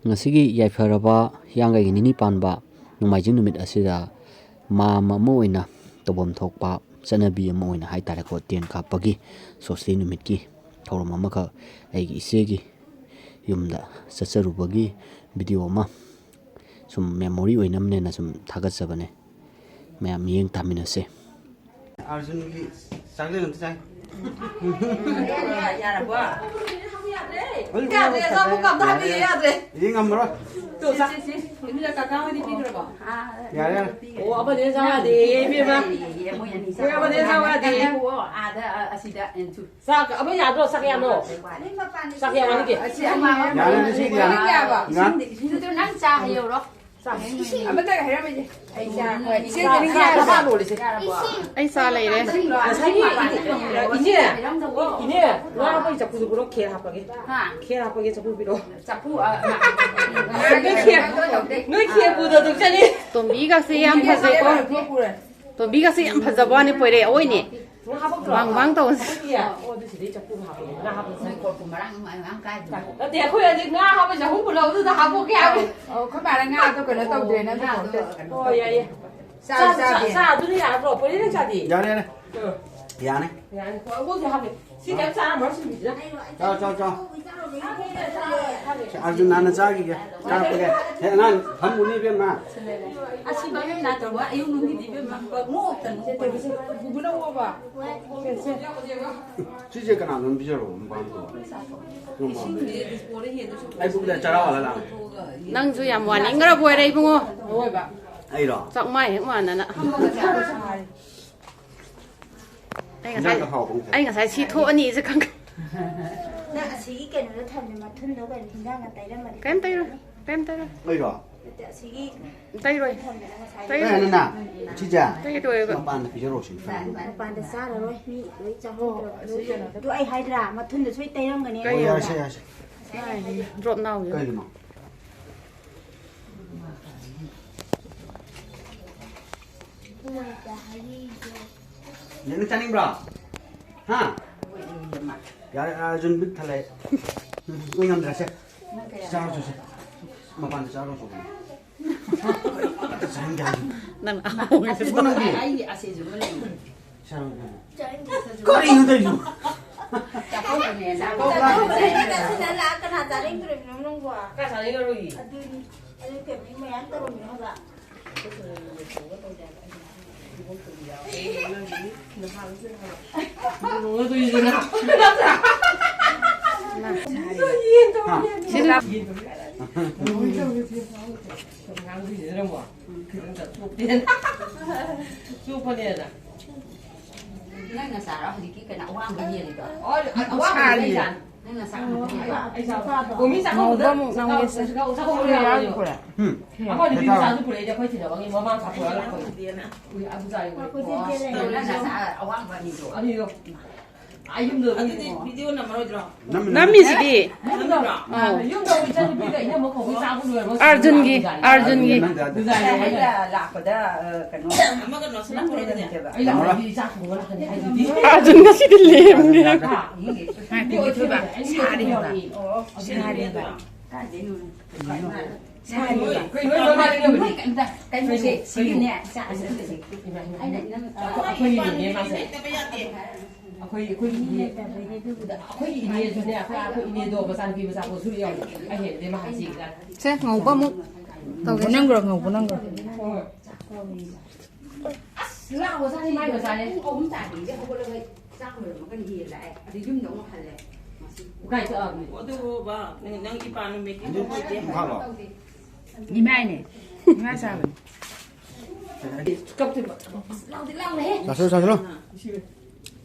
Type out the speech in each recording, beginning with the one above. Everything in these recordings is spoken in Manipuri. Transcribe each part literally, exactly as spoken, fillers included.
ꯉꯁꯤꯒꯤ ꯌꯥꯏꯐꯔꯕ ꯍꯤꯌꯥꯡꯒꯩꯒꯤ ꯅꯤꯅꯤ ꯄꯥꯟꯕ ꯅꯣꯡꯃꯥꯏꯖꯤꯡ ꯅꯨꯃꯤꯠ ꯑꯁꯤꯗ ꯃꯥꯝ ꯑꯃ ꯑꯣꯏꯅ ꯇꯧꯐꯝ ꯊꯣꯛꯄ ꯆꯠꯅꯕꯤ ꯑꯃ ꯑꯣꯏꯅ ꯍꯥꯏ ꯇꯥꯔꯦꯀꯣ, ꯇꯦꯟ ꯀꯥꯞꯄꯒꯤ ꯁꯣꯁꯇꯤ ꯅꯨꯃꯤꯠꯀꯤ ꯊꯧꯔꯝ ꯑꯃꯈꯛ ꯑꯩꯒꯤ ꯏꯆꯦꯒꯤ ꯌꯨꯝꯗ ꯆꯠꯆꯔꯨꯕꯒꯤ ꯚꯤꯗꯤꯑꯣ ꯑꯃ ꯁꯨꯝ ꯃꯦꯃꯣꯔꯤ ꯑꯣꯏꯅꯕꯅꯦꯅ ꯁꯨꯝ ꯊꯥꯒꯠꯆꯕꯅꯦ꯫ ꯃꯌꯥꯝ ꯃꯤꯠꯌꯦꯡ ꯇꯥꯃꯤꯟꯅꯁꯦ꯫ ꯑꯥꯔꯖꯨꯟꯒꯤ ꯆꯥꯛꯂꯦꯟ ꯑꯝꯇ ꯆꯥꯏ꯫ ꯌꯥꯔꯕꯣ? ꯌꯥꯗ꯭ꯔꯦ, ꯑꯆꯥꯄꯣꯠꯀ ꯑꯝꯇ ꯍꯥꯞꯄꯤꯌꯨ, ꯌꯥꯗ꯭ꯔꯦ꯫ ꯌꯦꯡ ꯉꯝꯃꯔꯣꯏ꯫ ꯇꯨ, ꯆꯥ꯫ ꯁꯤ, ꯁꯤ, ꯁꯤ꯫ ꯏꯟꯗꯤꯔꯥ, ꯀꯀꯥ ꯍꯣꯏꯗꯤ ꯄꯤꯈ꯭ꯔꯕꯣ? ꯌꯥꯔꯦ, ꯌꯥꯔꯦ꯫ ꯑꯣ, ꯑꯃꯗꯤ ꯆꯥ ꯌꯥꯗꯦ, ꯏꯕꯦꯝꯃ꯫ ꯃꯣꯏ ꯑꯅꯤ ꯆꯥ꯫ ꯃꯣꯏ ꯑꯃꯗꯤ ꯆꯥ ꯌꯥꯗꯦ꯫ ꯑꯣ, ꯑꯥꯗ, ꯑ, ꯑꯁꯤꯗ, ꯑ, ꯁꯨ-, ꯆꯥꯛ ꯑꯃ ꯌꯥꯗ꯭ꯔꯣ? ꯆꯥꯛ ꯌꯥꯅꯣ? ꯆꯥꯛ ꯌꯥꯅꯤꯒꯦ? ꯑꯁꯤ ꯑꯃ ꯌꯥꯔꯦ, ꯁꯤꯗꯤ ꯌꯥꯔꯦ꯫ ꯌꯥꯕ꯫ ꯏꯁꯤꯡ, ꯏꯁꯤꯡꯗꯨ ꯅꯪ ꯆꯥ ꯍꯩꯍꯧꯔꯣ꯫ ꯆꯥ꯫ ꯑꯃꯇꯒ ꯍꯥꯏꯔꯝꯃꯤꯁꯦ꯫ ꯑꯩ ꯆꯥ꯫ ꯍꯣꯏ, ꯏꯆꯦ ꯆꯥ, ꯀꯔꯤꯝ ꯆꯥ, ꯌꯥꯗ꯭ꯔꯕꯣ? ꯆꯥ ꯂꯣꯜꯂꯤꯁꯦ꯫ ꯌꯥꯔꯕꯣ? ꯑꯩ ꯆꯥ ꯂꯩꯔꯦ꯫ ꯏꯁꯤꯡꯂꯣ? ꯉꯁꯥꯏꯒꯤ ꯏꯅꯦ, ꯏꯅꯦ, ꯉꯥ ꯍꯥꯞꯄꯒꯤ ꯆꯐꯨꯗꯨ ꯄꯨꯔꯛꯑꯣ, ꯈꯦꯔ ꯍꯥꯞꯄꯒꯦ꯫ ꯍꯥ? ꯈꯦꯔ ꯍꯥꯞꯄꯒꯦ, ꯆꯐꯨ ꯄꯤꯔꯛꯑꯣ꯫ ꯆꯐꯨ, ꯑ, ꯅꯣꯏ ꯈꯦꯔ, ꯅꯣꯏ ꯈꯦꯔ ꯄꯨꯗ ꯑꯗꯨꯝ ꯆꯠꯂꯤ꯫ ꯇꯣꯝꯕꯤꯒꯁꯦ ꯌꯥꯝ ꯐꯖꯩꯀꯣ꯫ ꯇꯣꯝꯕꯤꯒꯁꯦ ꯌꯥꯝ ꯐꯖꯕ ꯋꯥꯅꯤ, ꯄꯣꯏꯔꯦ ꯑꯋꯣꯏꯅꯦ꯫ ꯉꯥ ꯍꯥꯞꯄꯛꯇ꯭ꯔꯣ? ꯕꯥꯡ ꯕꯥꯡ ꯇꯧꯕꯁꯦ꯫ ꯑꯩꯈꯣꯏꯒꯤ, ꯑꯣ, ꯑꯗꯨ ꯁꯤꯗꯩ ꯆꯐꯨ ꯍꯥꯞꯄꯛꯑꯣ꯫ ꯉꯥ ꯍꯥꯞꯄꯛꯑꯣ꯫ ꯅꯣꯏ ꯀꯣꯔꯐꯨ ꯃꯔꯥꯡ ꯃꯔꯥꯡ ꯀꯥꯏꯗ꯭ꯔꯣ? ꯅꯠꯇꯦ, ꯑꯩꯈꯣꯏ ꯍꯧꯖꯤꯛ ꯉꯥ ꯍꯥꯞꯄ ꯆꯍꯨꯝ ꯄꯨꯂꯞ ꯑꯗꯨꯗ ꯍꯥꯞꯄꯛꯀꯦ ꯍꯥꯏꯕ꯫ ꯑꯧ, ꯑꯩꯈꯣꯏ ꯃꯥꯅ ꯉꯥꯗꯣ ꯀꯩꯅꯣ ꯇꯧꯗ꯭ꯔꯦꯅ ꯑꯗꯨ ꯉꯥꯗꯣ ꯄꯣꯔꯛꯇꯦ꯫ ꯀꯩꯅꯣ ꯍꯣꯏ, ꯌꯥꯏꯌꯦ꯫ ꯆꯥ, ꯆꯥ, ꯆꯥ, ꯑꯗꯨꯅ ꯌꯥꯔꯗ꯭ꯔꯣ? ꯄꯣꯏꯔꯦꯅ ꯆꯥꯗꯤ? ꯌꯥꯔꯦ, ꯌꯥꯔꯦ꯫ ꯑꯥ꯫ ꯌꯥꯅꯤ꯫ ꯌꯥꯅꯤ꯫ ꯍꯣꯏ, ꯑꯉꯧꯕꯁꯦ ꯍꯥꯞꯀꯦ꯫ ꯁꯤ ꯀꯩꯝ ꯆꯥꯔꯝꯃꯔꯣꯏ, ꯁꯤꯡꯕꯤꯁꯤꯅ꯫ ꯆꯥꯎ, ꯆꯥꯎ, ꯆꯥꯎ꯫ ꯁꯤ ꯑꯥꯔꯖꯨꯟ ꯍꯥꯟꯅ ꯆꯥꯈꯤꯒꯦ꯫ ꯆꯥꯔꯛꯄꯒꯦ꯫ ꯍꯦ, ꯑꯉꯥꯡ, ꯐꯝꯃꯨꯅꯦ, ꯏꯕꯦꯝꯃ꯫ ꯑꯁꯤ ꯃꯃꯤꯡ ꯅꯥꯇꯧꯕ ꯑꯌꯨꯛ ꯅꯨꯡꯊꯤꯟꯗꯤ ꯏꯕꯦꯝꯃ ꯅꯣꯛꯇ ꯅꯣꯛꯇ꯫ ꯁꯦ, ꯁꯦ꯫ ꯁꯤꯁꯦ ꯀꯅꯥꯅꯣꯝ ꯄꯤꯖꯔꯛꯑꯣ, ꯃꯄꯥꯟꯗ꯫ ꯏꯁꯤꯡꯗꯤ ꯗꯤꯁꯄꯣꯗ ꯍꯦꯟꯅ ꯁꯨꯝ ꯑꯩ ꯄꯨꯛꯇ ꯆꯔꯥ ꯋꯥꯠꯂ ꯂꯥꯛꯑꯦ꯫ ꯅꯪꯁꯨ ꯌꯥꯝ ꯋꯥꯅꯤꯡꯈ꯭ꯔꯕ ꯑꯣꯏꯔꯦ ꯏꯕꯨꯡꯉꯣ꯫ ꯑꯩꯔꯣ? ꯆꯥꯛꯃꯥꯏ ꯍꯦꯛ ꯃꯥꯟꯅꯅ꯫ ꯐꯝꯃꯒ ꯆꯥꯕꯁꯨ ꯍꯥꯏ꯫ ꯑꯩ ꯉꯁꯥꯏ, ꯏꯟꯖꯥꯡꯗ ꯍꯥꯎꯕ ꯑꯃ ꯑꯩ ꯉꯁꯥꯏ ꯁꯤ ꯊꯣꯛꯑꯅꯤꯁꯦ ꯈꯪ-, ꯅꯪ ꯑꯁꯤꯒꯤ ꯀꯩꯅꯣꯗ ꯊꯝꯃꯦ, ꯃꯊꯨꯟꯗꯣ ꯀꯩꯅꯣ, ꯍꯤꯟꯖꯥꯡꯒ ꯇꯩꯔꯝꯃꯗꯤ ꯀꯩꯝ ꯇꯩꯔꯣꯏ, ꯐꯖꯅꯤ꯫ ꯀꯩꯝ ꯇꯩꯔꯣꯏ꯫ ꯂꯩꯔꯣ? ꯅꯠꯇꯦ, ꯑꯁꯤꯒꯤ ꯇꯩꯔꯣꯏ꯫ ꯊꯝꯃꯦ, ꯉꯁꯥꯏ ꯇꯩꯔꯣꯏ꯫ ꯀꯩ ꯍꯥꯏꯅꯣ ꯅꯪ? ꯁꯤꯁꯦ? ꯇꯩꯔꯣꯏꯕ꯫ ꯃꯄꯥꯟꯗ ꯄꯤꯖꯔꯛꯑꯣ, ꯁꯤ ꯐꯖꯅꯤ꯫ ꯃꯄꯥꯟꯗ ꯆꯥꯔꯔꯣꯏ, ꯃꯤ ꯂꯣꯏ ꯆꯥꯍꯧꯗ꯭ꯔꯕ꯫ ꯑꯣ, ꯑꯁꯤ ꯀꯩꯅꯣꯗ ꯑꯗꯨ ꯑꯩ ꯍꯥꯏꯗ꯭ꯔꯥ, ꯃꯊꯨꯟꯗ ꯁꯣꯏ ꯇꯩꯔꯝꯒꯅꯤ꯫ ꯀꯩ ꯑꯣ, ꯌꯥꯔꯦ, ꯌꯥꯔꯦ꯫ ꯁꯦ, ꯌꯥꯔꯦ, ꯁꯦ꯫ ꯉꯁꯥꯏ ꯑꯩ ꯍꯥꯏꯗ꯭ꯔꯥ꯫ ꯗ꯭ꯔꯣꯞ ꯅꯥꯎ ꯌꯦꯡꯉꯨ꯫ ꯀꯩꯒꯤꯅꯣ? ꯅꯪ ꯆꯥꯅꯤꯡꯕ꯭ꯔꯣ? ꯍꯥ? ꯌꯥꯔꯦ, ꯑꯥꯔꯖꯨꯟ ꯕꯤꯛ ꯊꯜꯂꯦ꯫ ꯎꯝ, ꯀꯨꯏ ꯉꯝꯗ꯭ꯔꯦ, ꯁꯦ꯫ ꯆꯥꯔꯣ, ꯆꯠꯁꯦ꯫ ꯃꯄꯥꯟꯗ ꯆꯥꯔꯨꯔꯣ ꯆꯣ꯫ ꯑꯝꯇ ꯆꯥꯅꯤꯡꯗꯦ ꯍꯥꯏꯁꯤꯕꯨ꯫ ꯅꯪ ꯑꯍꯥꯎꯕ ꯆꯥꯅꯤꯡꯗꯦ꯫ ꯑꯩ ꯑꯁꯤꯁꯨ ꯑꯃ ꯂꯩ꯫ ꯆꯥꯔꯨꯔꯣ ꯆꯣ꯫ ꯆꯥꯅꯤꯡꯗꯦ꯫ ꯀꯔꯤꯅꯣ ꯇꯧꯔꯤꯁꯤꯕꯣ? ꯆꯥꯛꯀꯧꯕꯅꯦꯅ꯫ ꯆꯥꯛꯀꯧꯕꯅꯦꯅ ꯂꯥꯛꯑ ꯀꯅꯥ ꯆꯥꯅꯤꯡꯗꯣꯔꯤꯕꯅꯣ ꯅꯪꯕꯣ? ꯀꯅꯥ ꯆꯥꯅꯤꯡꯉꯔꯣꯏꯌꯦ? ꯑꯗꯨꯅꯤ꯫ ꯑꯗꯨ ꯐꯦꯃꯤꯂꯤ ꯃꯌꯥꯝ ꯇꯧꯔꯝꯃꯤꯅꯣ ꯍꯥꯏꯕ꯫ ꯅꯪ ꯅꯆꯥꯔꯣ ꯍꯧꯖꯤꯛꯀꯤ ꯀꯩꯅꯣ ꯑꯋꯥꯡꯕ ꯌꯦꯜꯂꯤꯗꯣ? ꯑꯣ, ꯑꯋꯥꯡꯕ ꯁꯥꯔꯤ꯫ ꯂꯩꯖꯥꯠꯅꯤ꯫ ꯅꯪ ꯅꯆꯥ ꯑꯃ ꯂꯩꯕ? ꯑꯩ ꯆꯥꯕ꯫ ꯉꯧꯕ ꯑꯃꯨꯛ ꯅꯪꯒꯦꯁꯦ꯫ ꯆꯥꯛ-, ꯆꯥꯛ-, ꯆꯥꯛ-, ꯆꯥꯛ-, ꯆꯥꯛ-, ꯌꯥꯎꯔꯤ ꯄꯨꯔꯦ꯫ ꯎꯝ꯫ ꯑꯩꯈꯣꯏ ꯅꯨꯄꯤ ꯃꯆꯥꯁꯨ ꯄꯨꯔꯛꯏꯅꯦ, ꯑꯩꯈꯣꯏ ꯊꯤꯟꯅꯕꯒꯤ ꯃꯃꯥ ꯃꯆꯥ ꯄꯨꯔꯛꯑ ꯂꯥꯛꯄꯅꯤ꯫ ꯎꯏ, ꯑꯕꯨ ꯆꯥꯔꯤ ꯎꯏ꯫ ꯅꯪ ꯅꯆꯥ ꯑꯋꯥꯡꯕ ꯑꯅꯤꯗꯣ꯫ ꯑꯅꯤꯗꯣ꯫ ꯑꯥ, ꯌꯨꯝꯗ ꯑꯗꯨꯗꯤ ꯎꯏ꯫ ꯚꯤꯗꯤꯑꯣ ꯅꯝꯃꯔꯣꯏꯗ꯭ꯔꯣ? ꯅꯝꯃꯤꯔꯣ? ꯅꯝꯃꯤꯁꯤꯗꯤ꯫ ꯅꯝꯃꯤꯔꯣ? ꯑꯥ꯫ ꯌꯨꯝꯗ ꯏꯆꯟꯅꯨꯄꯤꯒ ꯏꯅꯝꯃ ꯀꯧꯕꯩ ꯆꯥꯕ ꯂꯣꯏꯔꯕ? ꯑꯥꯔꯖꯨꯟꯒꯤ, ꯑꯥꯔꯖꯨꯟꯒꯤ꯫ ꯅꯪꯗꯤ ꯑꯥꯔꯖꯨꯟ꯫ ꯑꯩꯅ ꯂꯥꯛꯄꯗ, ꯑ, ꯀꯩꯅꯣ, ꯑꯃꯒ ꯅꯣꯠꯁꯜꯂꯛꯄ ꯂꯩꯇꯦꯕ꯫ ꯑꯩ ꯂꯥꯛꯑꯗꯤ ꯆꯥꯛ ꯊꯣꯡꯕ ꯂꯥꯛꯀꯅꯤ ꯍꯥꯏꯗꯨꯗꯤ꯫ ꯑꯥꯔꯖꯨꯟ ꯉꯁꯤꯗꯤ ꯂꯦꯝꯃꯦ꯫ ꯍꯥ? ꯃꯤ ꯑꯣꯏꯊꯣꯛꯑꯦ꯫ ꯑꯩ ꯃꯤ ꯑꯣꯏꯊꯣꯛꯑꯦ꯫ ꯑꯣ, ꯁꯥꯔꯤꯕ꯫ ꯀꯥꯏꯗꯩꯅꯣ? ꯁꯥꯔꯤꯕ꯫ ꯀꯩꯅꯣ? ꯀꯩꯅꯣ? ꯃꯥ ꯂꯩꯅꯕꯅꯤ꯫ ꯀꯩꯅꯣ? ꯁꯤꯒꯤꯅꯦ, ꯆꯥꯛ ꯑꯁꯤꯗ ꯂꯩ꯫ ꯏꯃꯥ, ꯏꯃꯥ, ꯏꯃꯥ꯫ ꯑꯩꯅ ꯅꯪ ꯑꯩꯈꯣꯏ, ꯑꯩꯈꯣꯏꯒꯤ ꯏꯅꯦ ꯃꯥꯁꯦ꯫ ꯑꯩꯈꯣꯏ, ꯑꯩꯈꯣꯏꯒꯤ ꯏꯅꯦ, ꯑꯩꯈꯣꯏ, ꯑꯩꯈꯣꯏ ꯏꯅꯦꯁꯨꯅꯦ, ꯑꯩꯈꯣꯏ, ꯑꯩꯈꯣꯏ ꯏꯅꯦꯗꯣ ꯃꯆꯥꯅꯨꯄꯤ ꯃꯆꯥ ꯄꯣꯛꯁꯨ ꯌꯥꯎꯔꯤ꯫ ꯑꯩ ꯍꯦꯜꯂꯦ ꯃꯥ ꯍꯥꯏꯁꯤ꯫ ꯁꯦ, ꯉꯧꯕ ꯑꯃꯨꯛ ꯇꯧꯒꯦ꯫ ꯅꯪꯒ꯭ꯔꯣ, ꯉꯧꯕ ꯅꯪꯒ꯭ꯔꯣ? ꯍꯣꯏ꯫ ꯑꯁ, ꯂꯥꯛꯑꯣ, ꯆꯥꯅꯤ, ꯃꯥꯏ ꯃꯆꯥꯅꯦ꯫ ꯄꯨꯡ ꯑꯍꯨꯝ ꯇꯥꯗ꯭ꯔꯤꯉꯩꯗ ꯍꯧꯒꯠꯂꯒ ꯆꯥꯛ ꯂꯣꯏꯔꯝꯃꯒ ꯌꯦꯟ ꯂꯥꯛꯑꯦ꯫ ꯑꯗꯩ ꯌꯨꯝꯗ ꯑꯃꯨꯛ ꯍꯜꯂꯦ꯫ ꯀꯥꯏ ꯆꯠꯂꯕꯅꯤ? ꯑꯗꯨꯕꯨ ꯕꯥ, ꯅꯪ, ꯅꯪ ꯏꯄꯥ ꯅꯨꯃꯤꯠꯀꯤ ꯃꯈꯥꯗꯣ? ꯏꯃꯥꯏꯅꯦ꯫ ꯏꯃꯥ ꯆꯥꯕꯅꯤ꯫ ꯂꯥꯎꯗꯤ ꯂꯥꯎꯔꯦꯍꯦ꯫ ꯆꯥꯁꯤꯜꯂꯣ, ꯆꯥꯁꯤꯜꯂꯣ꯫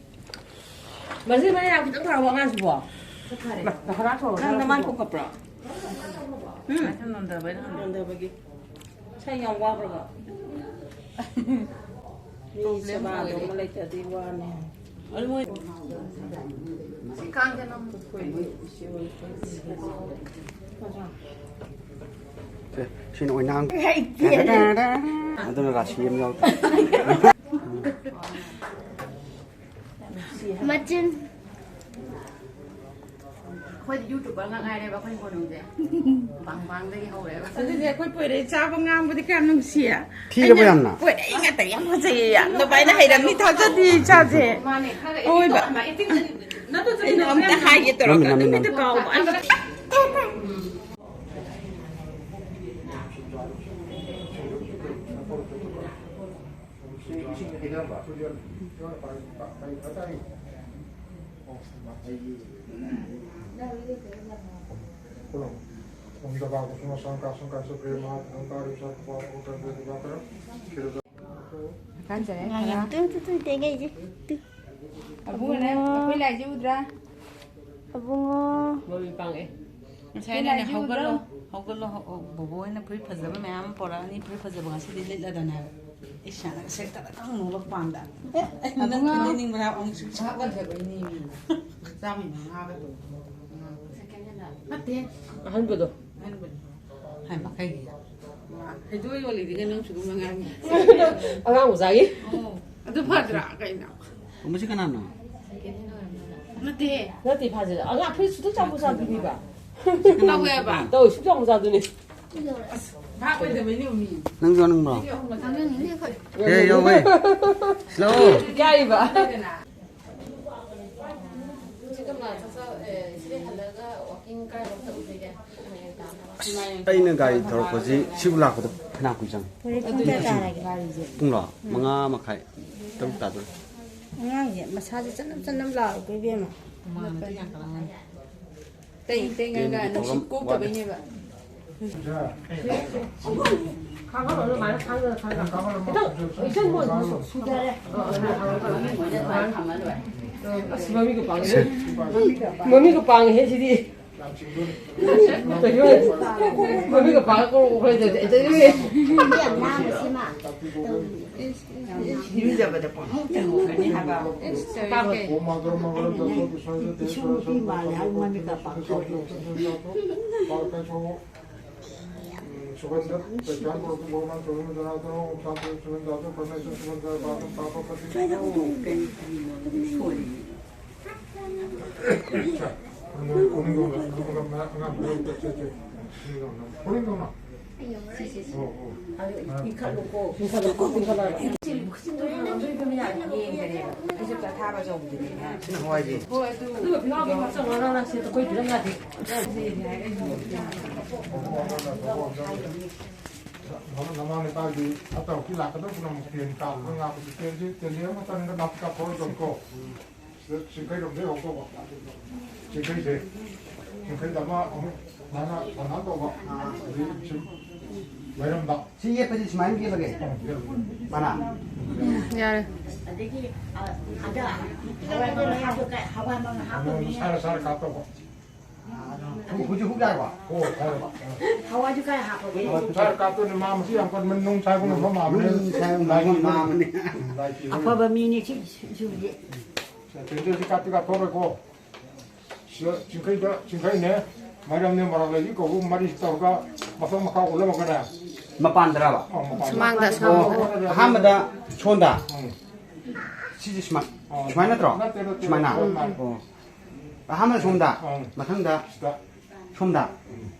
ꯃꯁꯤ ꯃꯌꯥ ꯈꯤꯇꯪ ꯊꯥꯔꯛꯑꯣ ꯑꯉꯥꯡꯁꯤꯕꯣ꯫ ꯃ-, ꯃꯈꯥꯗ ꯊꯣꯛꯑꯣ꯫ ꯅꯪ ꯅꯃꯥꯏ ꯀꯣꯛꯀꯞꯄ꯭ꯔꯣ? ꯎꯝ? ꯅꯣꯟꯊꯕꯩꯅ ꯍꯪꯉꯦ꯫ ꯅꯣꯟꯊꯕꯒꯤ꯫ ꯏꯁꯥ ꯌꯥꯝ ꯋꯥꯕ꯭ꯔꯕ? ꯃꯤ ꯄ꯭ꯔꯣꯕ꯭ꯂꯦꯝ ꯁꯦꯕꯥꯗꯣ ꯑꯣꯏꯔꯦ꯫ ꯑꯃ ꯂꯩꯇ꯭ꯔꯗꯤ ꯋꯥꯅꯤ꯫ ꯑꯗꯨ ꯃꯣꯏ ꯁꯤ ꯀꯥꯡꯁꯦ ꯅꯝ-, ꯁꯦ, ꯁꯤꯅ ꯑꯣꯏꯅꯥꯡ꯫ ꯍꯩꯇꯦ꯫ ꯑꯗꯨꯅ ꯔꯥꯁꯤ ꯑꯃ ꯌꯥꯎꯗꯦ꯫ ꯃꯆꯤꯟ꯫ ꯑꯩꯈꯣꯏꯗꯤ YouTuber ꯉꯥꯛ ꯉꯥꯏꯔꯦꯕ ꯑꯩꯈꯣꯏ ꯀꯣꯅꯨꯡꯁꯦ꯫ ꯄꯥꯡ ꯄꯥꯡꯗꯒꯤ ꯍꯧꯔꯦꯕ꯫ ꯑꯗꯨꯗꯤ ꯑꯩꯈꯣꯏ ꯄꯣꯏꯔꯩ ꯆꯥꯕ ꯉꯥꯡꯕꯗꯤ ꯀꯌꯥꯝ ꯅꯨꯡꯁꯤꯌꯦ꯫ ꯊꯤꯔꯕ ꯑꯩꯅ ꯌꯥꯝꯅ? ꯄꯣꯏꯔꯩ ꯉꯥꯛꯇ ꯌꯥꯝ ꯐꯖꯩꯌꯦ꯫ ꯌꯥꯝ ꯅꯨꯄꯥꯏꯅ ꯍꯩꯔꯝꯃꯤ ꯊꯥꯖꯗꯦ ꯏꯆꯥꯁꯦ꯫ ꯃꯥꯅꯦ, ꯈꯔ ꯑꯣꯏꯕ꯫ ꯑꯩꯅ ꯑꯝꯇ ꯍꯥꯏꯒꯦ ꯇꯧꯔꯒ ꯅꯝꯃꯤ, ꯅꯝꯃꯤ, ꯑꯗꯨꯝ ꯅꯝꯃꯤ꯫ ꯍꯦꯛꯇ ꯀꯥꯎꯕ꯫ ꯀꯥꯟꯖꯔꯦ꯫ ꯉꯥꯏꯌꯣ, ꯈꯔ꯫ ꯇꯨ, ꯇꯨ, ꯇꯨ, ꯇꯦꯡꯒꯩꯁꯦ꯫ ꯇꯨ꯫ ꯑꯕꯨꯡꯉꯣꯅꯦ, ꯑꯕꯨꯡꯉꯣ꯫ ꯑꯩꯈꯣꯏ ꯂꯥꯏꯁꯦ ꯎꯗ꯭ꯔꯥ? ꯑꯕꯨꯡꯉꯣ꯫ ꯃꯃꯤ ꯄꯥꯡꯉꯦ꯫ ꯉꯁꯥꯏ ꯑꯩꯅꯅꯦ, ꯂꯥꯏꯁꯦ ꯎꯗ꯭ꯔꯣ? "ꯍꯧꯒꯠꯂꯣ, ꯍꯧꯒꯠꯂꯣ, ꯍꯧ-, ꯕꯣꯕꯣ ꯍꯣꯏꯅ ꯐꯨꯔꯤꯠ ꯐꯖꯕ ꯃꯌꯥꯝ ꯑꯃ ꯄꯣꯔꯛꯑꯅꯤ, ꯐꯨꯔꯤꯠ ꯐꯖꯕ ꯉꯁꯤꯗꯤ ꯂꯤꯠꯂꯗꯅꯦ" ꯍꯥꯏꯕ꯫ ꯏꯁ, ꯅꯪ ꯁꯦꯛꯇꯗ ꯈꯪ ꯅꯣꯛꯂꯛꯄ ꯋꯥꯅꯤꯗ꯫ ꯑꯩꯅ ꯅꯪ ꯑꯕꯨꯡꯉꯣ꯫ ꯐꯨꯅꯤꯡꯕꯅ ꯑꯃꯨꯛꯁꯨ ꯁꯥꯎꯒꯠꯂꯦꯕ, ꯏꯅꯦ ꯏꯅꯦ꯫ ꯆꯥꯝꯃꯩ ꯃꯉꯥꯒ ꯇꯧꯕꯗꯣ꯫ ꯅꯠꯇꯦ꯫ ꯑꯍꯟꯕꯗꯣ꯫ ꯑꯍꯟꯕꯅꯤ꯫ ꯍꯥꯏꯃ, ꯀꯩꯒꯤ? ꯍꯩꯗꯣꯛ ꯌꯣꯜꯂꯤꯗꯤꯒ ꯅꯪꯁꯨ ꯑꯗꯨꯝ ꯑꯉꯥꯡꯅꯤ꯫ ꯑꯉꯥꯡ ꯃꯆꯥꯒꯤ? ꯑꯣ, ꯑꯗꯨ ꯐꯗ꯭ꯔꯥ ꯀꯩꯅꯣ? ꯃꯁꯤ ꯀꯅꯥꯅꯣ? ꯅꯠꯇꯦ꯫ ꯅꯠꯇꯦ, ꯐꯥꯖꯤꯜ꯫ ꯑꯉꯥꯡ ꯐꯨꯔꯤꯠ ꯁꯨꯛꯇ ꯆꯥꯎꯕ ꯆꯥꯗꯨꯅꯤꯕ꯫ ꯇꯧꯋꯦꯕ꯫ ꯇꯧ, ꯁꯨꯛ ꯆꯥꯎꯕ ꯆꯥꯗꯨꯅꯤ꯫ ꯑꯁ, ꯚꯥꯞ ꯑꯣꯏꯗꯕꯩꯅꯦ ꯃꯤ꯫ ꯅꯪꯁꯨ ꯌꯥꯎꯅꯤꯡꯕ꯭ꯔꯣ? ꯆꯥꯅꯤꯡꯉꯤꯅꯦ ꯑꯩꯈꯣꯏ꯫ ꯑꯦ, ꯌꯥꯎꯋꯦ꯫ ꯂꯥꯛꯑꯣ꯫ ꯌꯥꯏꯕ꯫ ꯑꯩꯅ ꯒꯥꯔꯤ ꯊꯧꯔꯛꯄꯁꯤ ꯁꯤꯕꯨ ꯂꯥꯛꯄꯗ ꯐꯅꯌꯥꯝ ꯀꯨꯏ ꯆꯪꯉꯤ꯫ ꯄꯨꯡ ꯀꯌꯥ ꯇꯥꯔꯒꯦ? ꯄꯨꯡꯂꯣ? ꯃꯉꯥ ꯃꯈꯥꯏ, ꯇꯔꯨꯛ ꯇꯥꯗꯣꯔꯦ꯫ ꯑꯉꯥꯡꯁꯦ ꯃꯁꯥꯁꯦ ꯆꯅꯝ ꯆꯅꯝ ꯂꯥꯎꯔꯦꯀꯣ, ꯏꯕꯦꯝꯃ꯫ ꯇꯦꯡ ꯇꯦꯡ ꯉꯥꯡꯒ ꯇꯦꯡꯒꯤ ꯅꯨꯡꯁꯤꯠ ꯊꯧꯔꯝ ꯀꯣꯛꯇꯕꯩꯅꯦꯕ꯫ ꯈꯤꯇꯪ ꯏꯆꯟ ꯃꯣꯏ ꯁꯨꯗꯔꯦ꯫ ꯑꯁ, ꯃꯃꯤꯒ ꯄꯥꯡꯉꯦ꯫ ꯃꯃꯤꯒ ꯄꯥꯡꯉꯦꯍꯦ ꯁꯤꯗꯤ꯫ ꯃꯃꯤꯒ ꯄꯥꯡꯉ ꯀꯣꯛ ꯀꯣꯛ ꯂꯩꯇ꯭ꯔꯗꯤ꯫ ꯌꯥꯝ ꯂꯥꯡꯉꯦ ꯁꯤꯃ꯫ ꯏꯔꯨꯖꯕꯗ ꯄꯪꯍꯧ ꯆꯪꯍꯧꯒꯅꯤ ꯍꯥꯏꯕ꯫ ꯏꯁꯨ ꯅꯨꯄꯤ ꯃꯥꯜꯂꯦ ꯍꯥꯏꯕ ꯃꯃꯤꯠꯀ ꯄꯥꯡꯊꯣꯛꯑꯦ꯫ सुगंध पहचान को भगवान स्वरूप में जनाते हो, ओम शांति सुगंध जातो, परमेश्वर सुगंध पाप पाप पति। ꯅꯣꯏ ꯎꯅꯤꯡꯗꯧꯅ, ꯑꯗꯨꯒ ꯑꯉꯥꯡ ꯃꯌꯥꯝ ꯆꯠꯁꯦ, ꯎꯅꯤꯡꯗꯧꯅ꯫ ꯎꯅꯤꯡꯗꯧꯅ? ꯁꯤ, ꯁꯤ, ꯁꯤ꯫ ꯑꯣ, ꯑꯣ꯫ ꯑꯗꯨ ꯏꯟꯈꯠꯂꯨꯀꯣ꯫ ꯏꯟꯈꯠꯂꯨꯀꯣ, ꯏꯟꯈꯠꯂꯣ꯫ ꯁꯤ ꯃꯈꯨꯠꯁꯤꯡꯗꯣ ꯍꯥꯟꯅ ꯅꯣꯏꯕ ꯃꯌꯥꯝ ꯌꯦꯡꯒꯅꯦꯕ꯫ ꯑꯩꯁꯨ ꯆꯥꯛ ꯊꯥꯕ ꯆꯧꯕꯗꯨꯅꯦ꯫ ꯁꯤꯅ ꯍꯋꯥꯏꯁꯦ꯫ ꯍꯣꯏ, ꯑꯗꯨ ꯑꯗꯨꯒ ꯐꯤꯉꯥꯎꯒꯤ ꯃꯆꯪ ꯃꯔꯥꯡ ꯅꯥꯏꯁꯦ ꯑꯩꯈꯣꯏ ꯄꯤꯔꯝ ꯌꯥꯗꯦ꯫ ꯅꯃꯥ ꯅꯄꯥꯒꯤ ꯐꯠꯇ ꯍꯥꯎꯊꯤ ꯂꯥꯛꯀꯗꯧꯕ ꯄꯨꯝꯅꯃꯛ ꯇꯦꯟ ꯀꯥꯞꯄꯒ ꯉꯥꯛꯄꯗꯤ ꯇꯦꯟꯁꯤ, ꯇꯦꯟꯁꯤ ꯑꯃꯇꯪꯒ ꯅꯥꯄꯤ ꯀꯥꯞꯊꯣꯛꯑꯣꯏꯗꯕꯀꯣ꯫ ꯁꯤꯗ ꯆꯤꯡꯈꯩꯔꯣꯝꯗꯩ ꯍꯧꯗꯧꯕ꯫ ꯆꯤꯡꯈꯩꯁꯦ꯫ ꯆꯤꯡꯈꯩꯗ ꯑꯃ ꯑꯃꯨꯛ ꯃꯥꯅ ꯁꯝꯅꯥ ꯇꯧꯕ꯫ ꯑꯗꯩ ꯁꯤ ꯃꯩꯔꯝꯗ꯫ ꯁꯤ ꯌꯦꯠꯄꯁꯤ ꯁꯨꯃꯥꯏꯅ ꯌꯦꯠꯂꯒꯦ꯫ ꯃꯥꯅ꯫ ꯎꯝ, ꯌꯥꯔꯦ꯫ ꯑꯗꯒꯤ, ꯑ, ꯑꯗ ꯍꯋꯥꯏ ꯃꯪꯒꯜ ꯍꯥꯞꯄ-, ꯍꯋꯥꯏ ꯃꯪꯒꯜ ꯍꯥꯞꯄꯅꯤ꯫ ꯁꯥꯔ ꯁꯥꯔ ꯀꯥꯞꯇꯧꯕ꯫ ꯍꯧꯖꯤꯛ ꯍꯨꯛ ꯌꯥꯔꯕ? ꯍꯣ, ꯐꯔꯦ꯫ ꯍꯋꯥꯏꯁꯨ ꯀꯥꯏ ꯍꯥꯞꯄꯒꯦ? ꯁꯥꯔ ꯀꯥꯞꯇꯣꯏꯅꯦ, ꯃꯥ ꯃꯁꯤ ꯌꯥꯝ ꯀꯟꯕ ꯅꯨꯡ ꯁꯥꯏꯕ ꯉꯝꯕ ꯃꯥꯕꯅꯦ꯫ ꯅꯨꯡ ꯁꯥꯏꯕ ꯉꯝꯕ ꯃꯥꯕꯅꯦ꯫ ꯑꯐꯕ ꯃꯤꯅꯦ ꯁꯤ, ꯁꯤꯁꯦ꯫ ꯇꯦꯟꯗꯦꯜꯁꯤ ꯀꯥꯞꯇꯤ ꯀꯥꯞꯊꯣꯛꯈ꯭ꯔꯦꯀꯣ꯫ ꯁꯤꯗ ꯆꯤꯡꯈꯩꯗ, ꯆꯤꯡꯈꯩꯅꯦ, ꯃꯥꯏꯔꯝꯅꯦ, ꯃꯔꯥꯛ ꯂꯩꯕꯤ ꯀꯧꯕ ꯃꯔꯤꯁꯤ ꯇꯧꯔꯒ ꯃꯊꯛ ꯃꯈꯥ ꯑꯣꯜꯂꯝꯃꯒꯅꯦ꯫ ꯃꯄꯥꯟꯗꯔꯕ? ꯑꯧ, ꯃꯄꯥꯟꯗ꯫ ꯁꯨꯃꯥꯡꯗ, ꯑꯣ, ꯁꯨꯃꯥꯡꯗ꯫ ꯑꯍꯥꯟꯕꯗ ꯁꯣꯝꯗ꯫ ꯎꯝ꯫ ꯁꯤꯁꯦ ꯁꯨꯃꯥꯏ-, ꯑꯣ, ꯁꯨꯃꯥꯏꯅ ꯅꯠꯇ꯭ꯔꯣ? ꯅꯠꯇꯦ, ꯅꯠꯇꯦ, ꯁꯨꯃꯥꯏꯅ? ꯅꯠꯇꯦ, ꯅꯠꯇꯦ꯫ ꯑꯣ꯫ ꯑꯍꯥꯟꯕꯗ ꯁꯣꯝꯗ, ꯎꯝ꯫ ꯃꯊꯪꯗ ꯁꯤꯗ꯫ ꯁꯣꯝꯗ꯫ ꯎꯝ꯫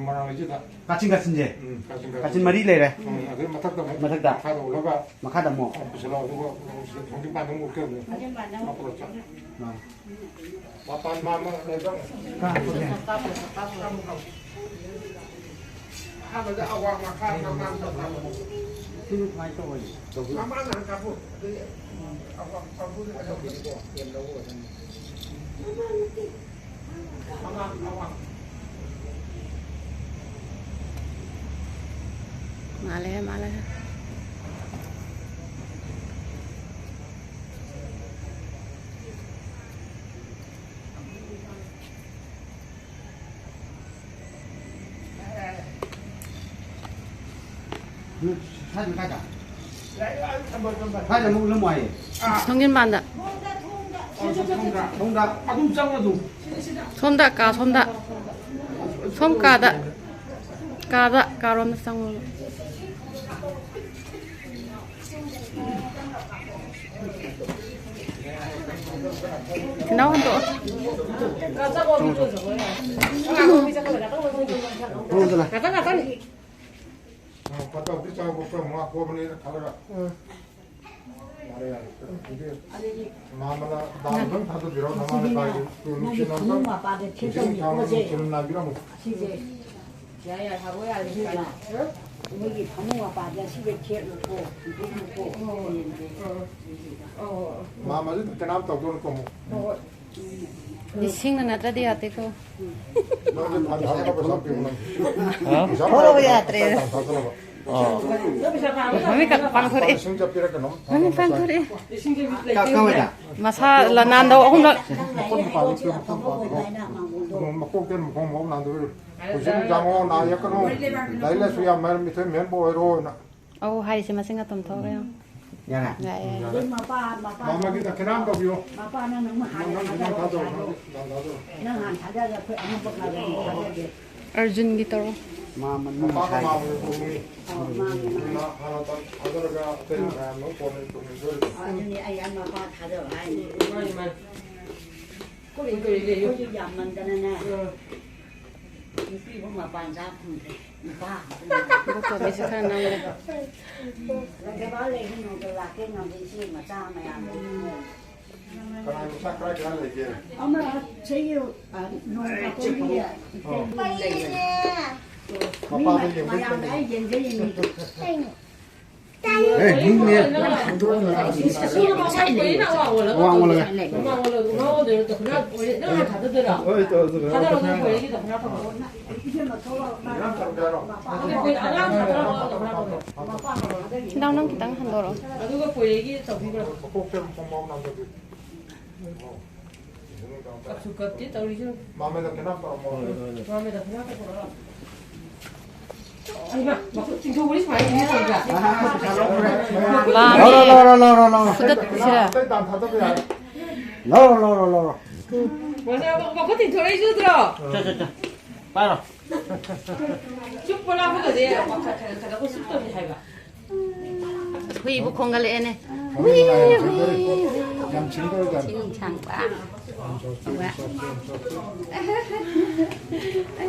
ꯃꯣꯏꯔꯥꯡ ꯂꯩꯁꯤꯗ꯫ ꯀꯥꯆꯤꯟ ꯀꯥꯆꯤꯟꯁꯦ꯫ ꯎꯝ, ꯀꯥꯆꯤꯟ ꯀꯥꯆꯤꯟ꯫ ꯀꯥꯆꯤꯟ ꯃꯔꯤ ꯂꯩꯔꯦ꯫ ꯎꯝ, ꯑꯗꯩ ꯃꯊꯛꯇ ꯑꯃꯨꯛ ꯃꯊꯛꯇ꯫ ꯃꯈꯥꯗ ꯑꯣꯜꯂꯒ ꯃꯈꯥꯗ ꯑꯃꯨꯛ꯫ ꯑꯃꯨꯛ ꯄꯨꯁꯤꯜꯂꯣ, ꯑꯗꯨꯒ ꯊꯣꯡꯖꯤꯟ ꯃꯄꯥꯟꯗ ꯑꯃꯨꯛ ꯑꯣꯛꯀꯦ ꯑꯃꯨꯛ꯫ ꯑꯥ꯫ ꯃꯄꯥꯟ ꯃꯥ ꯑꯃ ꯂꯩꯕ꯫ ꯀꯥ ꯄꯨꯅꯦ꯫ ꯑꯍꯥꯟꯕꯗ ꯑꯋꯥꯡ ꯃꯈꯥ ꯃꯃꯥꯡ ꯇꯧꯕ꯫ ꯁꯤꯅ ꯀꯃꯥꯏꯅ ꯇꯧꯕꯅꯣ? ꯃꯃꯥꯡ ꯍꯥꯟꯅ ꯀꯥꯞꯄꯨ꯫ ꯑꯗꯨꯗꯤ ꯑꯋꯥꯡ ꯀꯥꯡꯕꯨꯗꯤ ꯀꯩꯗꯧꯒꯦ? ꯃꯥꯜꯂꯦ, ꯃꯥꯜꯂꯦ꯫ ꯁ꯭ꯋꯥꯏꯗ ꯀꯥꯏꯗ? ꯁ꯭ꯋꯥꯏꯗ ꯑꯃꯨꯛ ꯎꯠꯂꯝꯃꯣ ꯍꯥꯏꯌꯦ꯫ ꯊꯣꯡꯖꯤꯟ ꯃꯄꯥꯟꯗ꯫ ꯊꯣꯡꯗ꯫ ꯑꯗꯨꯝ ꯆꯪꯉꯣ ꯑꯗꯨꯝ꯫ ꯁꯣꯝꯗ ꯀꯥ, ꯁꯣꯝꯗ꯫ ꯁꯣꯝ ꯀꯥꯗ꯫ ꯀꯥꯗ, ꯀꯥꯔꯣꯝꯗ ꯆꯪꯉꯣ꯫ ꯊꯤꯅꯥꯎ ꯍꯟꯗꯣꯛꯑꯣ꯫ ꯐꯠꯇꯕꯗꯤ ꯆꯥꯎꯕ ꯈꯔ ꯃꯉꯥ ꯄꯣꯛꯑꯕꯅꯤꯅ ꯈꯜꯂꯒ꯫ ꯌꯥꯔꯦ, ꯌꯥꯔꯦ꯫ ꯑꯗꯨꯗꯤ ꯃꯥꯃꯅ ꯗꯥꯝ ꯑꯝꯇꯪ ꯊꯥꯗꯕꯤꯔꯣ, ꯅꯃꯥꯅ ꯀꯥꯏꯗ ꯇꯨ ꯅꯨꯡꯁꯤ ꯅꯪꯒꯤ ꯅꯝꯇꯪ ꯐꯃꯨꯡ ꯃꯄꯥꯗ ꯅꯨꯡꯁꯤ ꯊꯦꯠꯇꯧꯅꯤ ꯅꯨꯡꯁꯥ ꯄꯣꯠꯁꯦ꯫ ꯅꯨꯡꯁꯤ ꯅꯥꯕꯤꯔꯝꯃꯨ꯫ ꯑꯁꯤꯁꯦ ꯌꯥꯏ, ꯌꯥꯏ, ꯍꯥꯏꯕ ꯌꯥꯔꯦ꯫ ꯑꯗꯨꯒ ꯃꯣꯏꯒꯤ ꯐꯃꯨꯡ ꯃꯄꯥꯗ ꯑꯁꯤꯁꯦ ꯊꯦꯠꯂꯨꯀꯣ, ꯍꯨꯟꯗꯣꯛꯂꯨꯀꯣ꯫ ꯃꯥꯃꯁꯨ ꯀꯅꯥꯝ ꯇꯧꯗꯣꯏꯅꯀꯣ ꯑꯃꯨꯛ꯫ ꯍꯣꯏ꯫ ꯂꯤꯁꯤꯡꯅ ꯅꯠꯇ꯭ꯔꯗꯤ ꯌꯥꯗꯦꯀꯣ꯫ ꯅꯪꯁꯨ ꯐꯥꯟ ꯊꯥꯅꯕ ꯄꯩꯁꯥ ꯄꯤꯌꯨ ꯅꯪ꯫ ꯍꯥ? ꯄꯩꯁꯥ ꯍꯣꯏ, ꯄꯥꯏꯔꯒ ꯌꯥꯗ꯭ꯔꯦ꯫ ꯇꯥꯏ ꯇꯥꯏ ꯊꯥꯗꯅꯕ꯫ ꯑꯥ꯫ ꯃꯃꯤꯠ ꯀ-, ꯄꯥꯡꯊꯣꯔꯛꯑꯦ꯫ ꯂꯤꯁꯤꯡ ꯆꯠꯄꯤꯔ ꯀꯩꯅꯣꯝ ꯃꯃꯤꯠ ꯄꯥꯡꯊꯣꯔꯛꯑꯦ꯫ ꯀ-, ꯀꯃꯥꯏꯅ? ꯃꯁꯥ ꯂ-, ꯅꯥꯟꯗꯧ ꯑꯍꯨꯝꯂꯛ꯫ ꯃꯈꯣꯟ ꯃꯄꯥꯟꯗ ꯄꯤꯌꯨ, ꯃꯈꯣꯟ ꯃꯄꯥꯟꯗ꯫ ꯃꯀꯣꯛꯇꯩ ꯃꯈꯣꯡ ꯐꯥꯎ ꯅꯥꯟꯗꯣꯏꯔꯣ꯫ ꯍꯧꯖꯤꯛ ꯅꯨꯡꯗꯥꯡ ꯅꯥ ꯌꯦꯛꯀꯅꯨ꯫ ꯂꯥꯏꯔꯤꯛ ꯂꯥꯏꯁꯨ ꯌꯥꯝ ꯍꯩꯔ ꯃꯤꯊꯣꯏ ꯃꯍꯦꯟꯕ ꯑꯣꯏꯔꯣꯅ꯫ ꯑꯧ, ꯍꯥꯏꯔꯤꯁꯦ ꯃꯁꯤꯡ ꯇꯨꯝꯊꯣꯛꯈ꯭ꯔꯦ ꯌꯦꯡꯉꯣ꯫ ꯌꯥꯔꯦ? ꯌꯥꯏ, ꯌꯥꯏ꯫ ꯃꯥꯃꯒꯤ ꯗꯈꯤꯅꯥ ꯑꯃ ꯇꯧꯕꯤꯌꯣ꯫ ꯃꯄꯥꯅ ꯅꯪ ꯍꯥꯟꯅ ꯅꯪ ꯅꯪ ꯊꯥꯗꯔꯣ ꯊꯥꯗꯧ, ꯍꯥꯏꯕ꯫ ꯅꯪ ꯅꯪ ꯊꯥꯗꯧ꯫ ꯅꯪ ꯍꯥꯟꯅ ꯊꯥꯗꯔꯒ ꯑꯩꯈꯣꯏ ꯑꯉꯝꯕ ꯈꯔ ꯑꯗꯨꯝ ꯊꯥꯗꯒꯦ꯫ ꯑꯔꯖꯨꯟꯒꯤ ꯇꯧꯔꯣ꯫ ꯃꯥ ꯃꯅꯨꯡ ꯃꯄꯥꯒ ꯁꯥꯏ꯫ ꯃꯥꯃꯒ ꯄꯨꯡꯅꯤ꯫ ꯑꯧ, ꯃꯥꯅꯦ, ꯃꯥꯅꯦ꯫ ꯍꯥꯟꯅ ꯍꯥꯟꯅ ꯊꯥꯗꯔꯒ ꯑꯇꯩ ꯃꯌꯥꯝ ꯑꯃ ꯀꯣꯟꯅ ꯇꯧꯅꯤꯡꯗꯣꯏꯅꯤ꯫ ꯑꯗꯨꯅꯤ ꯑꯩ ꯑꯉꯝꯕ ꯊꯥꯗꯔꯣ ꯍꯥꯏꯅꯤ꯫ ꯃꯥꯅꯤ, ꯃꯥꯅꯤ꯫ ꯑꯩꯈꯣꯏ ꯑꯩꯈꯣꯏꯁꯨ ꯌꯥꯝꯃꯟꯗꯅꯅꯦ꯫ ꯑꯥ꯫ ꯅꯨꯄꯤꯕꯨ ꯃꯄꯥꯟ ꯆꯥ ꯐꯪꯗ꯭ꯔꯦ꯫ ꯅꯨꯄꯥ ꯏꯕꯣꯛꯇꯣꯝꯕꯤꯁꯨ ꯈꯔ ꯅꯝꯒꯦ꯫ ꯂꯩꯇꯕ ꯂꯩꯔꯤ ꯅꯣꯡꯃ ꯂꯥꯛꯀꯦ ꯉꯝꯗꯦ ꯏꯆꯦ ꯃꯆꯥ ꯃꯌꯥꯝ ꯂꯩ꯫ ꯀꯅꯥꯒꯤ ꯃꯆꯥ ꯀꯔꯥꯏ ꯀꯔꯥꯏ ꯂꯩꯒꯦ? ꯑꯃ ꯆꯍꯤ, ꯑ, ꯅꯣꯡꯃ ꯀꯣꯏꯕꯒꯤ ꯏꯆꯦ ꯂꯩꯌꯦ꯫ ꯃꯤ ꯃꯄꯥꯗ ꯌꯦꯡꯕ ꯃꯌꯥꯝꯅ ꯑꯩ ꯌꯦꯡꯖꯩ ꯌꯦꯡꯉꯤ꯫ ꯑꯦ, ꯃꯤꯅꯦ꯫ ꯁꯤꯅ ꯃꯁꯥꯏ ꯂꯩꯌꯦ꯫ ꯋꯥꯡ ꯑꯣꯜꯂꯒ꯫ ꯃꯃꯥꯡ ꯑꯣꯜꯂꯒ ꯃꯃꯥꯡ ꯑꯣꯜꯂꯒ ꯗꯈꯤꯅꯥ ꯑꯣꯏꯔꯦ꯫ ꯅꯪ ꯍꯥꯟꯅ ꯊꯥꯗꯗꯣꯏꯔꯣ? ꯊꯥꯗꯔꯣ, ꯅꯪ ꯀꯣꯏꯔꯦꯒꯤ ꯗꯈꯤꯅꯥ ꯐꯪꯉꯣ꯫ ꯏꯕꯦꯝꯃ ꯊꯣꯛꯂꯛꯑꯣ꯫ ꯏꯔꯥꯡ ꯇꯧꯗꯦ ꯍꯥꯏꯔꯣ? ꯑꯗꯨ ꯀꯣꯏ-, ꯑꯉꯥꯡ ꯊꯥꯗꯔꯣ, ꯗꯈꯤꯅꯥ ꯐꯪꯉꯣ꯫ ꯅꯪ, ꯅꯪ ꯈꯤꯇꯪ ꯍꯟꯗꯣꯔꯛꯑꯣ꯫ ꯑꯗꯨꯒ ꯀꯣꯏꯔꯦꯒꯤ ꯇꯧꯕꯤꯈ꯭ꯔꯣ꯫ ꯃꯀꯣꯛꯇꯩ ꯃꯈꯣꯡ ꯐꯥꯎ ꯅꯥꯟꯗꯕꯤ꯫ ꯀꯞꯁꯨ ꯀꯞꯇꯦ ꯇꯧꯔꯤꯁꯤꯕꯨ꯫ ꯃꯥꯃꯦ ꯗꯈꯤꯅꯥ ꯇꯧꯔꯝꯃꯣ꯫ ꯃꯥꯃꯦ ꯗꯈꯤꯅꯥ ꯇꯧꯔꯣ꯫ ꯍꯩꯃꯥ, ꯃꯈꯨꯠ ꯇꯤꯡꯊꯣꯛꯄꯗꯤ ꯁꯨꯃꯥꯏꯅ ꯇꯧꯕ꯭ꯔꯥ? ꯂꯥꯝꯃꯦ꯫ ꯂꯧꯔꯣ, ꯂꯧꯔꯣ, ꯂꯧꯔꯣ, ꯂꯧꯔꯣ꯫ ꯐꯨꯗꯠꯁꯤꯔꯥ? ꯑꯇꯩ ꯇꯥꯟ ꯊꯥꯗꯕ ꯌꯥꯔꯦ꯫ ꯂꯧꯔꯣ, ꯂꯧꯔꯣ, ꯂꯧꯔꯣ꯫ ꯃꯁꯥ ꯃꯈꯨꯠ ꯇꯤꯡꯊꯣꯔꯛꯏꯁꯤ ꯎꯗ꯭ꯔꯣ? ꯆꯠ, ꯆꯠ, ꯆꯠ꯫ ꯄꯥꯏꯔꯣ꯫ ꯆꯨꯞꯄ ꯂꯥꯛꯄꯒꯗꯤ ꯈꯔ, ꯈꯔ, ꯈꯔ, ꯈꯔ ꯆꯨꯞꯇꯕꯅꯤ ꯍꯥꯏꯕ꯫ ꯍꯨꯏꯕꯨ ꯈꯣꯡꯒꯠꯂꯛꯑꯦꯅꯦ꯫ ꯌꯥꯝ ꯁꯤꯡꯗꯧꯔꯤꯖꯥꯠꯅꯤ꯫ ꯁꯤ ꯅꯨꯡꯁꯥꯡꯕ꯫ ꯌꯥꯝ ꯆꯥꯎꯊꯣꯛꯑꯦ, ꯌꯥꯝ ꯆꯥꯎꯊꯣꯛꯑꯦ꯫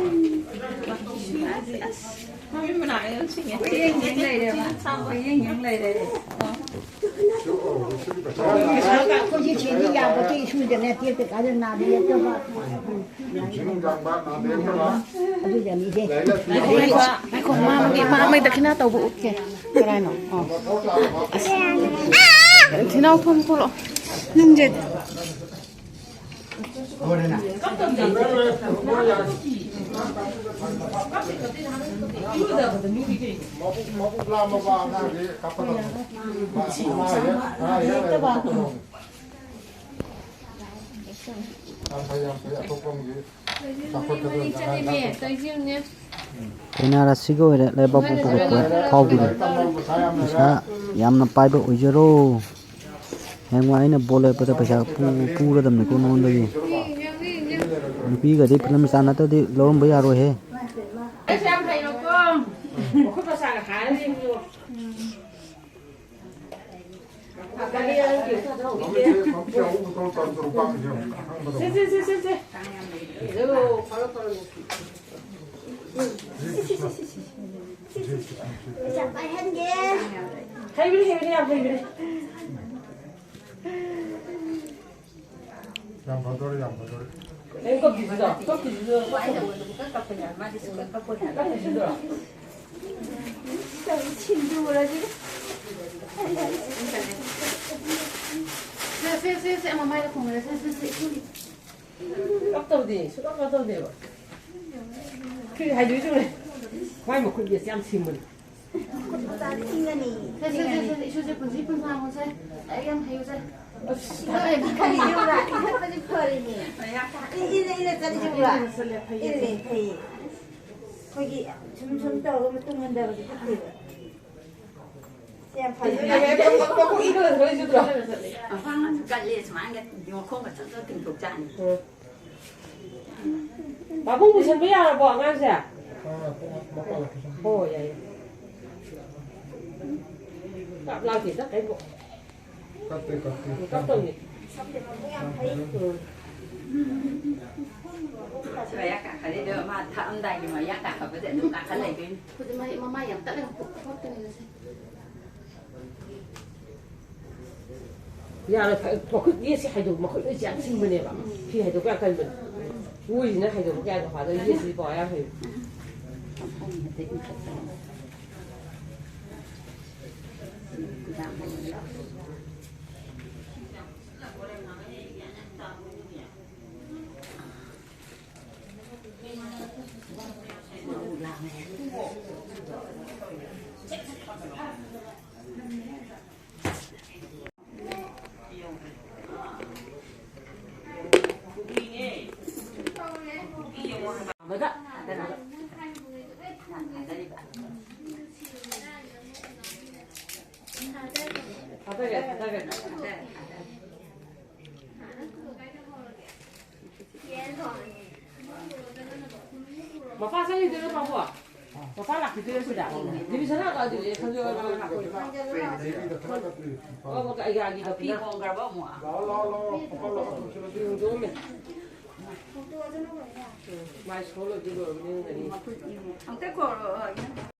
ꯑꯁ, ꯃꯃꯤꯠ ꯃꯅꯥ ꯌꯥꯝ ꯁꯤꯡꯉꯦ꯫ ꯀꯣꯏꯌꯦꯡ ꯌꯦꯡ ꯂꯩꯔꯦꯕ꯫ ꯀꯣꯏꯌꯦꯡ ꯌꯦꯡ ꯂꯩꯔꯦ꯫ ꯑꯩꯈꯣꯏꯁꯦ ꯁꯤꯗꯤ ꯌꯥꯄꯣꯠꯇꯦ, ꯏꯁꯨꯗꯅꯦ ꯇꯦꯛꯇ ꯀꯥꯏꯗ ꯅꯥꯕ ꯌꯦꯛꯇꯕ꯫ ꯑꯗꯨꯗꯅꯤꯁꯦ꯫ ꯉꯥꯏꯈꯣ, ꯉꯥꯏꯈꯣ, ꯃꯥ ꯑꯃꯒꯤ, ꯃꯥ ꯑꯃꯒꯤ ꯗꯈꯤꯅꯥ ꯇꯧꯕ ꯎꯠꯀꯦ꯫ ꯀꯔꯥꯏꯅꯣ? ꯑꯣ꯫ ꯑꯁ꯫ ꯊꯤꯅꯥꯎ ꯊꯣꯡ ꯊꯣꯛꯂꯛꯑꯣ꯫ ꯅꯪꯁꯦ꯫ ꯃꯕꯨꯛ, ꯃꯕꯨꯛ ꯂꯥꯝꯃꯕ ꯑꯉꯥꯡꯗꯤ ꯀꯥꯞꯄꯗꯧꯅꯤ꯫ ꯃꯥ, ꯃꯥ ꯍꯦꯛ, ꯃꯥ ꯍꯦꯛ ꯂꯩꯔꯒ ꯀꯥꯞꯄꯗꯧꯅꯤ꯫ ꯌꯥꯝ ꯐꯩ, ꯌꯥꯝ ꯐꯩ꯫ ꯑꯇꯣꯞꯄ ꯑꯃꯒꯤ ꯆꯥꯎꯈꯠꯀꯗꯣꯏꯅꯤ ꯑꯉꯥꯡ ꯆꯠꯂꯤꯃꯤ, ꯆꯠꯄ꯫ ꯇꯧꯔꯤꯁꯤ ꯌꯦꯡꯉꯨꯅꯦ꯫ ꯀꯩꯅꯥ ꯔꯥꯁꯤꯒ ꯑꯣꯏꯔꯦ, ꯂꯩꯕꯥꯛ ꯄꯣꯛꯄ ꯄꯣꯛꯄ ꯐꯥꯎꯈꯤꯕ꯫ ꯄꯩꯁꯥ ꯌꯥꯝ ꯂꯩꯔꯦ꯫ ꯄꯩꯁꯥ ꯌꯥꯝꯅ ꯄꯥꯏꯕ ꯑꯣꯏꯖꯔꯣ꯫ ꯍꯌꯦꯡꯋꯥꯏ ꯑꯩꯅ ꯕꯣꯠ ꯂꯦꯞꯄꯗ ꯄꯩꯁꯥ ꯄꯨ-, ꯄꯨꯔꯗꯕꯅꯤꯀꯣ ꯅꯉꯣꯟꯗꯒꯤ꯫ ꯅꯨꯄꯤꯒꯗꯤ ꯐꯤꯂꯝ ꯏꯁꯇꯥꯔ ꯅꯠꯇ꯭ꯔꯗꯤ ꯂꯧꯔꯝꯕ ꯌꯥꯔꯣꯏꯍꯦ꯫ ꯑꯁ, ꯌꯥꯝ ꯍꯩꯔꯣꯀꯣ꯫ ꯃꯈꯨꯠ ꯃꯁꯥꯒ ꯍꯥꯏꯔ ꯌꯦꯡꯉꯨ꯫ ꯁꯦ, ꯁꯦ, ꯁꯦ, ꯁꯦ, ꯁꯦ꯫ ꯍꯩꯕꯅꯤ, ꯍꯩꯕꯅꯤ, ꯌꯥꯝ ꯍꯩꯕꯅꯤ꯫ ꯌꯥꯝ ꯐꯗꯣꯔꯦ, ꯌꯥꯝ ꯐꯗꯣꯔꯦ꯫ ꯅꯪ ꯀꯞꯇ꯭ꯔꯤꯁꯤꯗꯣ, ꯀꯞꯇ꯭ꯔꯤꯁꯤꯗꯣ꯫ ꯀꯞꯇ꯭ꯔꯤꯁꯤꯗꯣ꯫ ꯁꯦ, ꯁꯦ, ꯁꯦ, ꯁꯦ, ꯃꯃꯥꯏꯗ ꯈꯨꯝꯃꯨꯔꯦ꯫ ꯁꯦ, ꯁꯦ, ꯁꯦ, ꯏꯁꯤꯡ꯫ ꯀꯞꯇꯧꯗꯦ, ꯁꯨꯀꯞ ꯀꯞꯇꯧꯗꯦꯕ꯫ ꯁꯤ ꯍꯥꯏꯗꯣꯏ ꯆꯨꯝꯃꯦ꯫ ꯃꯥꯏ ꯃꯈꯨꯠ ꯌꯦꯠꯁꯦ ꯌꯥꯝ ꯁꯤꯡꯕꯅꯤ꯫ ꯃꯆꯥꯗꯤ ꯏꯪꯉꯅꯤ꯫ ꯁꯦ, ꯁꯦ, ꯁꯦ, ꯁꯦ, ꯏꯁꯨꯁꯦ ꯄꯨꯟꯁꯤ ꯄꯨꯟꯁꯥꯡꯕꯁꯦ ꯂꯥꯏꯔꯤꯛ ꯌꯥꯝ ꯍꯩꯌꯨꯁꯦ꯫ ꯑꯁ, ꯏꯟꯈꯠꯂꯗꯤ ꯐꯔꯤꯅꯦ꯫ ꯏꯟꯈꯠꯄꯗꯤ ꯐꯔꯤꯅꯦ꯫ ꯏꯟ-, ꯏꯜꯂ, ꯏꯜꯂ ꯆꯠꯂꯤꯁꯦ ꯎꯕ꯭ꯔꯥ? ꯏꯜꯂꯦ, ꯐꯩ꯫ ꯑꯩꯈꯣꯏꯒꯤ ꯁꯨꯝ, ꯁꯨꯝ ꯇꯧꯔꯒ ꯃꯇꯨꯡ ꯍꯟꯊꯕꯗꯤ ꯐꯠꯇꯦꯕ꯫ ꯁꯤ ꯌꯥꯝ ꯐꯩ꯫ ꯃꯈꯣꯡ ꯀꯜꯂꯦ, ꯁꯨꯃꯥꯏꯅ ꯃꯈꯣꯡꯒ ꯆꯠ ꯆꯠ ꯇꯤꯡꯊꯣꯛ ꯆꯥꯅꯤ꯫ ꯎꯝ꯫ ꯄꯥꯕꯨꯡ ꯄꯨꯁꯟꯕ ꯌꯥꯔꯕꯣ ꯑꯉꯥꯡꯁꯦ? ꯑꯥ, ꯃꯄꯥ ꯂꯥꯛꯀꯦ꯫ ꯍꯣꯏ, ꯌꯥꯏꯌꯦ꯫ ꯀꯥꯞ ꯂꯥꯛꯇꯦꯗ, ꯑꯩꯕꯨ꯫ ꯀꯞꯇꯦ, ꯀꯞꯇꯦ꯫ ꯀꯞꯇꯧꯅꯤ꯫ ꯎꯝ꯫ ꯃꯌꯥ ꯀꯥꯈꯠꯂꯤꯗꯣ ꯃꯥ ꯊꯛꯑꯝꯗꯥꯏꯒꯤ ꯃꯌꯥ ꯀꯥꯈꯠꯄꯗ ꯑꯗꯨꯝ ꯀꯥꯈꯠ ꯂꯩꯗꯣꯏꯅꯤ꯫ ꯍꯧꯖꯤꯛ ꯃꯥ-, ꯃꯃꯥꯏ ꯌꯥꯝ ꯇꯠꯂꯦ, ꯀꯞꯇꯣꯏꯅꯤ ꯉꯁꯤ꯫ ꯌꯥꯔꯣꯏ, ꯃꯈꯨꯠ ꯌꯦꯠꯁꯤ ꯍꯥꯏꯗꯣꯛ, ꯃꯈꯨꯠ ꯂꯣꯏꯁꯤ ꯌꯥꯝ ꯁꯤꯡꯕꯅꯦꯕ꯫ ꯐꯤ ꯍꯥꯏꯗꯣꯛꯄ ꯌꯥꯝ ꯀꯟꯕꯅꯦ꯫ ꯑꯣꯏꯁꯤꯅ ꯍꯥꯏꯗꯣꯛꯄ ꯀꯌꯥꯗꯣ ꯐꯥꯗꯣꯏ, ꯌꯦꯠꯁꯤꯗꯤ ꯄꯋꯥ ꯌꯥꯝ ꯍꯩ꯫ ꯊꯥꯗꯔꯦ, ꯊꯥꯗꯔꯦ꯫ ꯃꯄꯥ ꯆꯪꯈꯤꯗꯣꯏꯔꯣ, ꯄꯥꯕꯨꯡ? ꯃꯄꯥ ꯂꯥꯛꯈꯤꯗꯣꯏꯔꯣ ꯁꯤꯗ? ꯗꯤꯕꯤꯁꯟ ꯂꯥꯛꯑꯣ, ꯑꯗꯨꯗꯤ ꯁꯟꯖꯣꯏ ꯍꯣꯏ ꯂꯥꯛꯑꯣ꯫ ꯑꯣ, ꯑꯣ, ꯑꯩꯒꯤ, ꯑꯩꯒꯤꯗꯣ ꯐꯤ ꯍꯣꯡꯈ꯭ꯔꯕ ꯑꯃꯨꯛ? ꯂꯥꯛꯑꯣ, ꯂꯥꯛꯑꯣ, ꯂꯥꯛꯑꯣ꯫ ꯐꯤ ꯍꯣꯡꯗꯣꯛꯑꯝꯃꯦ꯫ ꯎꯝ, ꯃꯥꯏ ꯁꯣ ꯂꯣꯏꯗꯤ ꯂꯣꯏꯔꯕꯅꯤ, ꯅꯪꯒꯅꯤ꯫ ꯑꯝꯇ ꯀꯧꯔꯣ꯫